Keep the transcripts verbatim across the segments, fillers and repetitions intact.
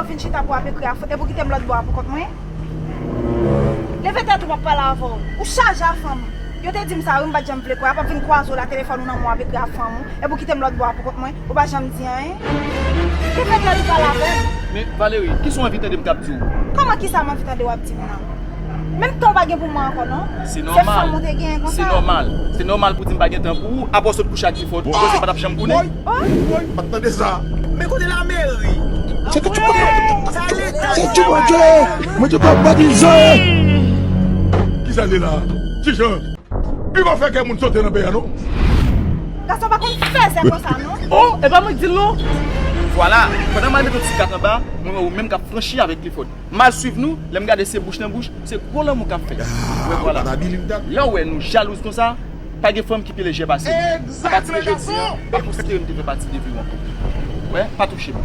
Vin chita pou w ap ekri a Fod, epi w kite m lòt bò a pou kont mwen. Leve tèt ou, m ap pale avè w. Ou chaje a fanm. Yo te di m sa wi, m pa t janm vle kwè. Ap ap vin kwaze w la, telefòn ou nan men w ap ekri a fanm ou, epi w kite m lòt bò a pou kont mwen. Ou pa janm di anyen. Leve tèt ou, pale avè m. Men Valerie, kisa w anvi tande m k ap di w? Kòman kisa m anvi tande w ap di m nan? Menm tan w pa gen pou mwen ankò non. Se nòmal. Se fanm ou te genyen konsa. Se nòmal. Se nòmal pou di m pa gen tan pou ou. Apre w sot kouche ak Clifford, ou panse m pa t ap janm konnen? Woy, woy, pa t tande sa. Men kote lameri? Se te tchoupa. Se tchoupa. Mwen te pa pa di sa. Kisa li la? Kijan? Li pa fè kè moun sote nan peyi a non. Gason pa konn fè zè konsa non. Oh, e pa mwen k di l non. Vwala, pandan m al met yon ti kat anba, mwen wè ou menm k ap franchi avèk Clifford. M al swiv nou, lè m gade se bouch nan bouch, se gwo lanmou k ap fèt. Mwen vwala. Lè w wè nou jalouz konsa, pa gen fanm ki pi lejè pase nou. Apati de jodi a, pa konsidere m te fè pati de vi w ankò. Wè, pa touche m.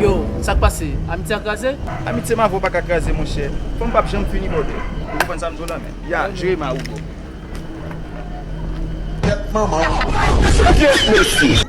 Yo, sa k pase? Amitye a kraze? Amitye m avè w pa ka kraze, monchè. Fanm p ap janm fini, brother. Ou konprann sa m di w la, men? Ya, jere m a ou, bro. Tèt manman w. Kèt mesye.